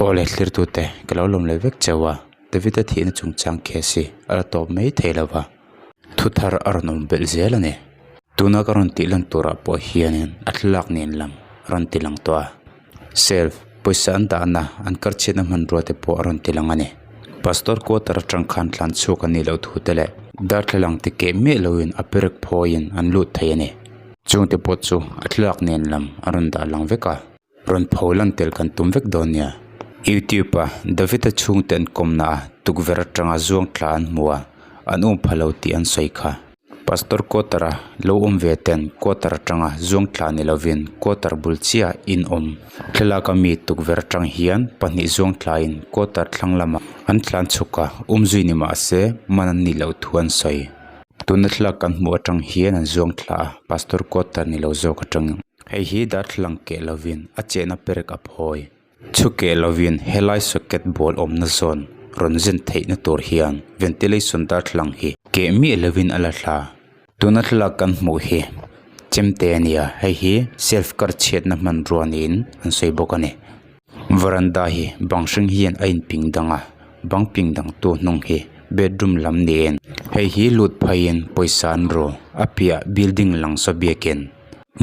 Aw le thlirtute, ka lo lawm leh vek cheu a, David-a thihna chungchang case hi a la tawp mai thei lo va, thu thar a rawn awm belh zel a ni. Tuna ka rawn tih lan turah pawh hianin a thlalak nen lam a rawn ti lang tawh a, self pawisa an dahna an kar chhiatna hmanrua te pawh a rawn ti lang a ni. Pastor quarter atang khan tlan chhuak an nih loh thu te leh darthlalang ti keh miah loin a perek phawiin an lut thei a ni. Chungte pawh chu a thlalak nen lam a rawn dah lang vek a. Rawn pho lan tel kan tum vek dawn nia. Youtube a David-a chhungte an kawmna a tukverh atanga zuang tla an hmu a, an um pha lo tih an sawi kha. Pastor quarter a lo awm ve ten quarter atanga zuang tla ni lovin quarter bul chiah in awm. Thlalak a mi tukverh atang hian pahnih zuang tlain quarter thlang lamah an tlan chhuk a, um zui ni mah se man an nih loh thu an sawi. Tuna thlalak kan hmuh atang hian an zuang thla a, pastor quarter ni lo zawk atang. Hei hi darthlalang keh lovin a chehna perek a phawi. Chhu keh lovin helai socket ball awmna zawn rawn zen theihna tur hian ventilation darthlalang hi keh miah lovin a la thla. Tuna thlalak kan hmuh hi chemte a nia, hei hi self kar chhiatna hmanrua niin an sawi bawk a ni. Varanda hi bang hring hian a inping dang a, bang ping dang tu hnung hi bedroom lam niin hei hi lut pheiin pawisa an ru a piah building lang saw biakin.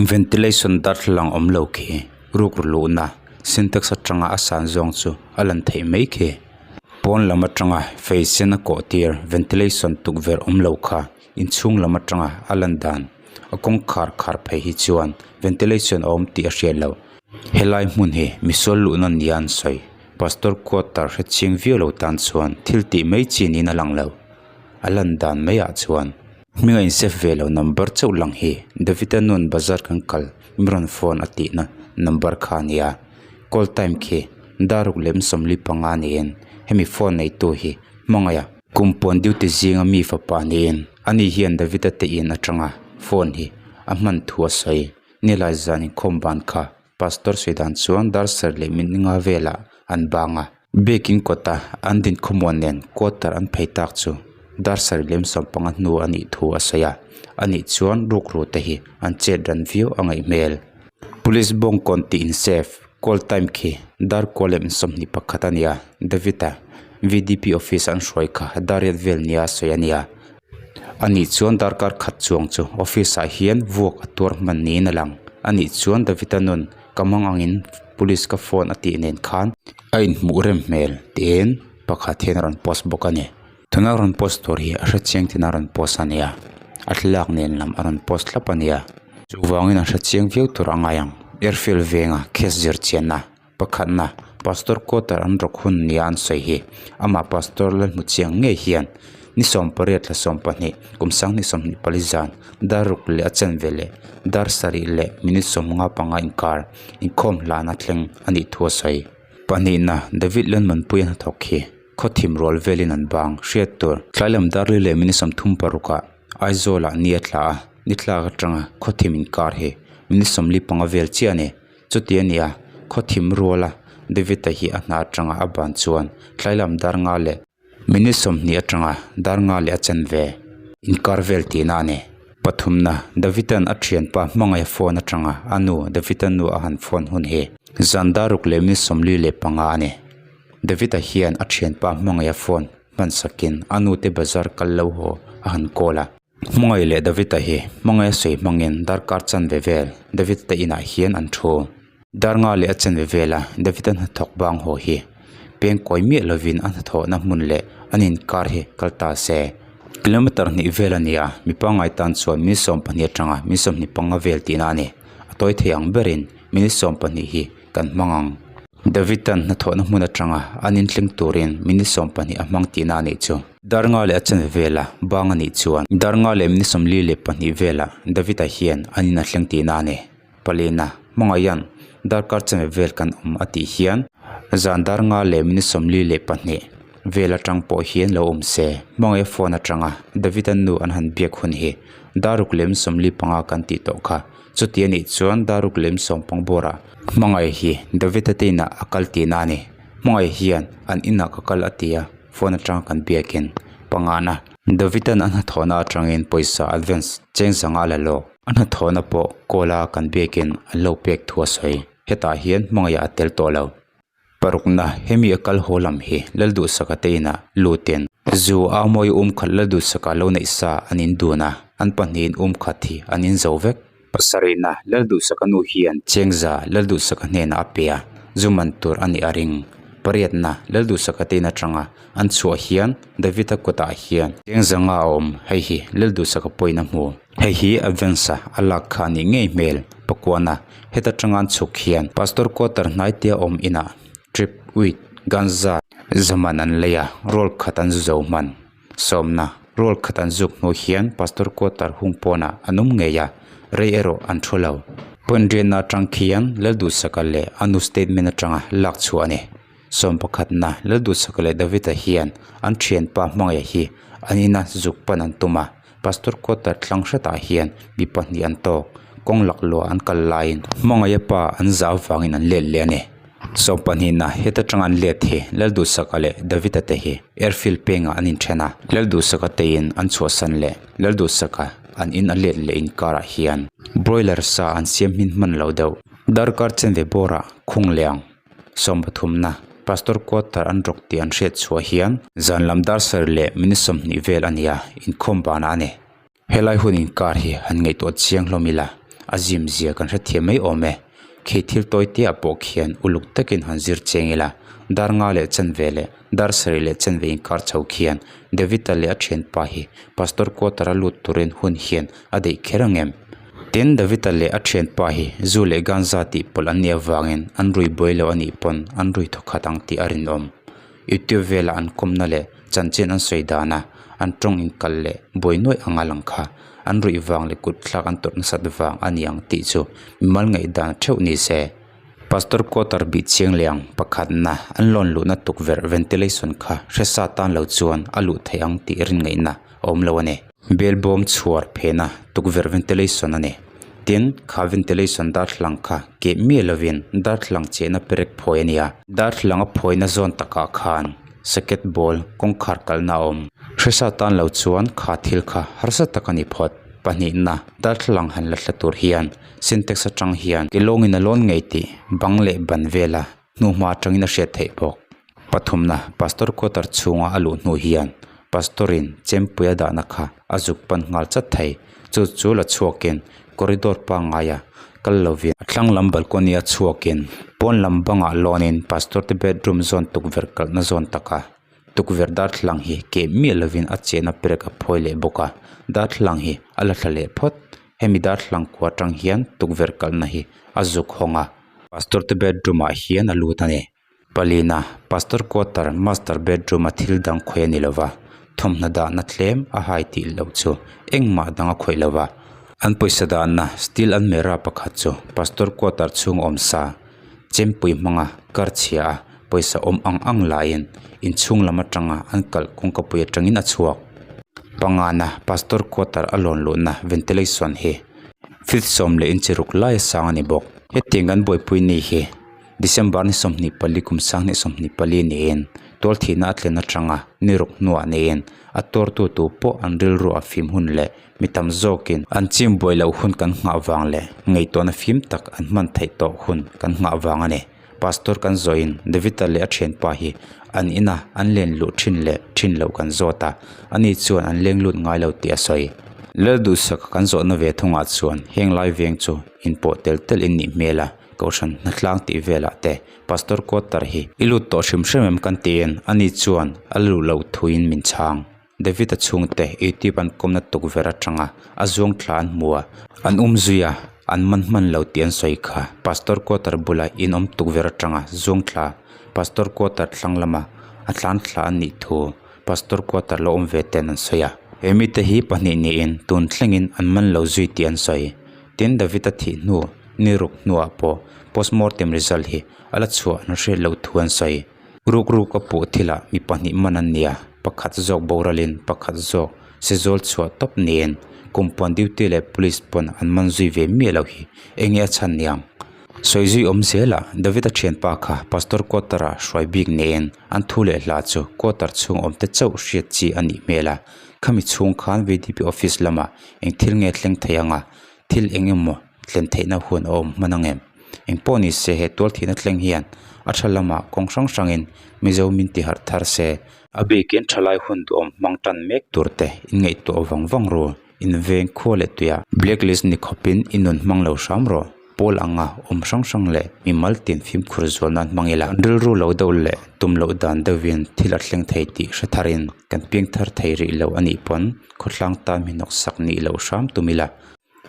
Ventilation darthlalang awm lo khi ruk luhna sintex atanga a san zawng chu a lan theih mai khi. Pawn lam atanga fei sen a kawh tir ventilation tukverh awm lo kha inchhung lam atanga a lan dan a kawngkhar khar phei hi chuan ventilation a awm tih a hriat loh. Helai hmun hi misual luhna nia an sawi. Pastor quarter hrechiang viau lo tan chuan thil tih mai chi niin a lang lo. A lan dan maiah chuan. Hming a in save ve lo number chauh lang hi David-a nun bazar kan kal mi rawn phone a tihna number kha a nia call time khi daruk lem 45 niin hemi phone neitu hi hmangaih a kum pawn duty zinga mi fapa niin ani hian David-a te in atanga phone hi a hman thu a sawi nilai zan inkhawm ban kha pastor sawi dan chuan dar sarih leh minute nga velah an bang a. Biakin kawta an din khawmuan nen quarter an phei tak chu dar sarih lem 15 hnu a nih thu a sawi a, a nih chuan rukru te hi an chet ran viau a ngaih hmel. Police bawngkawn tih in save call time khi dar kua lem 21 a nia, David-a V_D_P office an hruai kha dar riat vel nia a sawi a nia. A nih chuan darkar khat chuang chu office ah hian vuak a tuar hman niin a lang. A nih chuan David-a nun ka mang angin police ka phone a tih nen khan a inhmuh rem hmel tiin pakhat hian a rawn post bawk a ni. Tuna rawn post tur hi a hrechiang tina rawn post a nia a thlalak nen lam a rawn post thlap a nia chuvangin a hrechiang viau tur a ngai ang airfield venga case zir chianna Pakhatna, Pastor quarter an rawk hun nia an sawi hi amah Pastor la hmu chiang ngei hian ni 18 thla 12 kum 2024 zan dar ruk leh a chanve leh dar sarih leh minute 55 inkar inkhawm hlana thleng a nih thu a sawi. Pahnihna, David Lenmanpuia hnathawk hi khawthim rual velin an bang hriat tur. Tlailam dar li leh minute 36 ah Aizawlah ni a tla a, ni tlak atanga khawthim inkar hi minute 45 vel chiah a ni. Chuti a nia, khaw thim ruala David-a hi a hna atanga a ban chuan tlailam dar nga leh minute 20 atanga dar nga leh a chanve inkar vel tihna a ni. Pathumna, David-a'n a thianpa hmangaih phone atanga a nu David-a nu a han phone hun hi zan dar ruk leh minute 45 a ni. David-a hian a thianpa hmangaih a phone hman sakin a nute bazar kal lo haw a han call a. Hmangaih leh David-a hi hmangaih a sawi hmangin darkar chanve vel David te inah hian an thu. Dar nga leh a chanve vela David-a hnathawk bang haw hi peng kawi miah lovin a hnathawhna hmun leh an inkar hi kal ta se. Kilometer hnih vel a ni a, mi pangngai tan chuan minute 12 atanga minute 25 vel tihna a ni. A tawi thei ang berin minute 12 hi kan hmang ang. David-a'n hnathawhna hmun atanga an inthleng turin minute 12 a hmang tihna a nih chu. Dar nga leh a chanve vela bang a nih chuan dar nga leh minute 42 velah David-a hian an in a thleng tihna a ni. Palina, hmangaiha'n darkar chanve vel kan awm a tih hian zan dar nga leh minute 42 vel atang pawh hian lo awm se. Hmangaiha phone atanga David-a nu an han biak hun hi dar ruk leh minute 45 kan tih tawh kha. Chuti a nih chuan dar ruk leh minute 15 bawrah hmangaih hi David-a te inah a kal tihna a ni. Hmangaih hian an inah ka kal a ti a. Phone atanga kan biakin pangana David-a'n a hnathawhna atangin pawisa advance cheng zanga a la lawk. A hnathawhna pawh call a kan biakin an lo pek thu a sawi. Hetah hian hmangaihah a tel tawh lo. Parukna, Hemi a kal haw lam hi Lalduhsaka te inah lutin zu a mawi um khat Lalduhsaka lo neih sa an in dun a, an pahnihin um khat hi an in zo vek. Pasarihna, Lalduhsaka nu hian Chengza Lalduhsaka hnenah a pe a, zu man tur a nih a ring. Pariatna, Lalduhsaka te in atanga an chhuah hian David-a kutah hian Chengza nga a awm, hei hi Lalduhsaka pawhin a hmu. Hei hi advance-a a lak kha a nih ngei hmel. Pakuana, heta tanga an chhuk hian Pastor quarter hnaitia awm inah trip with ganja zaman an lei a, roll khat an zu zo hman. Sawmna, roll khat an zuk hnu hian Pastor quarter hung pawnah an awm ngei a, rei erawh an thu lo. Point riatna atang khian Lalduhsaka leh a nu statement atanga lak chhuah a ni. Sawm pakhatna, Lalduhsaka leh David-a hian an thianpa hmangaih hi an ina zuk pan an tum a, Pastor quarter tlang hretah hian mi pahnih an tawk, kawng laklawh an kal laiin hmangaih a pa an zah avangin an let leh a ni. Sawm pahnihna, heta tang an let hi Lalduhsaka leh David-a te hi airfield pengah an inthen a, Lalduhsaka teiin an chhuahsan leh Lalduhsaka an in a let leh inkarah hian broiler sa an siam hmin hman lo deuh. Darkar chenve bawrah khung leh ang. Sawm pathumna, Pastor quarter an rawk tih an hriat chhuah hian zan lam dar sarih leh minute 20 vel a ni a, inkhawm banah a ni. Helai hun inkar hi han ngaihtuah chiang hlawm ila, a zim zia kan hrethiam mai awm e. Khi thil tawi te ah pawh khian uluk takin han zir cheng ila, dar nga leh chanve leh dar sarih leh chanve inkar chho khian David-a leh a thianpa hi Pastor quarter a lut turin hun hian a daih kher ang em? Tin, David-a leh a thianpa hi zu leh ganja tih pawlh an nih avangin an rui buai lo a nih pawn an rui thawkhat ang tih a rinawm. YouTube vela an kawmna leh chanchin an sawi dana an tawng inkal leh buai nuaih anga lang kha an ruih vang leh kut thlak an tawrh nasat vang a ni ang tih chu mimal ngaihdan theuh ni se. Pastor quarter bih chiang leh ang pakhatna an lawn luhna tukverh ventilation kha hresa tan lo chuan a luh theih ang tih rin ngaihna a awm lo a ni. Belbawm chhuar phena tukverh ventilation a ni. Tin, kha ventilation darthlalang kha keh miah lovin darthlalang chehna perek phawi a ni a. Darthlalang a phawina zawn takah khan socket ball kawngkhar kalna a awm. Hresa tan lo chuan kha thil kha harsa tak a ni phawt. Pahnihna, darthlalang han la thla tur hian sintex atang hian ke lawngin a lawn ngei tih bang leh ban vela hnuhma atangin a hriat theih bawk. Pathumna, Pastor quarter chhunga a luh hnu hian Pastor-in chempuia dahna kha a zuk pan nghal chat thei. Chu chu la chhuakin corridor pangngaia kal lovin a thlang lam balcony-a chhuakin pawn lam bangah lawnin Pastor te bedroom zawn tukverh kalhna zawn taka tukverh darthlalang hi keh miah lovin a chehna perek a phawi leh bawk a, darthlalang hi a la thla leh phawt. Hemi darthlalang kua atang hian tukverh kalhna hi a zuk hawng a, Pastor te bedroom ah hian a lut a ni. Palina, Pastor quarter, master bedroom a thil dang khawih a ni lova, thawmhnaw dahna tlem a hai tih loh chu engmah dang a khawih lova. An pawisa dahna steel almirah pakhat chu Pastor quarter chhung awm sa chempui hmanga kar chhia a pawisa awm ang ang laiin inchhung lam atanga an kalh kawngkapui atangin a chhuak. Pangana, Pastor quarter a lawn luhna ventilation hi feet 10 leh inchi ruk lai a sang a ni bawk. Hetiang kan buaipui ni hi. December ni 24 kum 2024 niin tual thihna a thlen atanga ni ruk hnuah niin a tuartu tu pawh an rilru a fim hun leh mi tam zawkin an chim buai loh hun kan nghah vang leh ngaihtuahna fim tak an hman theih tawh hun kan nghah vang a ni. Pastor kan zawhin David-a leh a thianpa hi an ina an len luh thin leh thin loh kan zawt a, ani chuan an leng lut ngai lo tih a sawi. Lalduhsaka kan zawhna ve thungah chuan heng lai veng chu inpawh tel tel in nih hmel a. Kohhran hnatlang tih velah te Pastor quarter hi i lut tawh hrim hrim em kan tiin ani chuan a luh loh thuin min chhang. David-a chhungte YouTube an kawmna tukverh atanga a zuang thla an hmu a, an um zui a, an man hman lo tih an sawi kha. Pastor quarter bula inawm tukverh atanga zuang thla Pastor quarter thlang lama a tlan thla an nih thu Pastor quarter lo awm ve ten an sawi a. He mite hi pahnih niin tun thlengin an man lo zui tih an sawi. Tin David-a thih hnu ni ruk hnuah pawh postmortem result hi a la chhuah an hriat loh thu an sawi. Ruk ruk a puh thilah mi pahnih man an ni a, pakhat zawk boralin pakhat zawk sezawl chhuah tawp niin kumpuan duty leh police pawn an man zui ve miah loh hi eng nge a chhan niang? Sawi zui awm zelah David-a thianpa kha pastor quarter-ah hruai bik niin an thu leh hla chu quarter chhung awm te chauh hriat chi a nih hmel a, khami chhung khan VDP office lamah eng thil nge thleng thei anga thil eng emaw thlen theihna hun a awm hman ang em? Eng pawh ni se he tual thihna thleng hian A tha lamah kawng hrang hrangin Mizo min ti harh thar se. A bikin thalai hun duhawm hmang tan mek tur te in ngaihtuah vang vang ru. Inveng khua leh tuiah blacklist ni khawpin i nun hmang lo hram rawh. Pawl anga awm hrang hrang leh mimal tin fimkhur zual nan hmang ila. Rilru lo deuh leh tum loh dan deuhin thil a thleng thei tih hre tharin kan piang thar thei rih lo a nih pawn khawthlang tan mi hnawksak nih loh hram tum ila.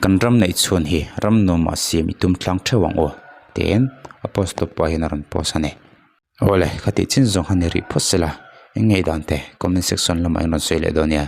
Kan ram neih chhuan hi ram nuamah siam i tum tlang theuh ang aw tiin a post tawp pah hian a rawn post a ni. Awle, khatih chin zawng kha ni rih phawt sela, eng ngei dan te comment section lamah in rawn sawi leh dawn nia.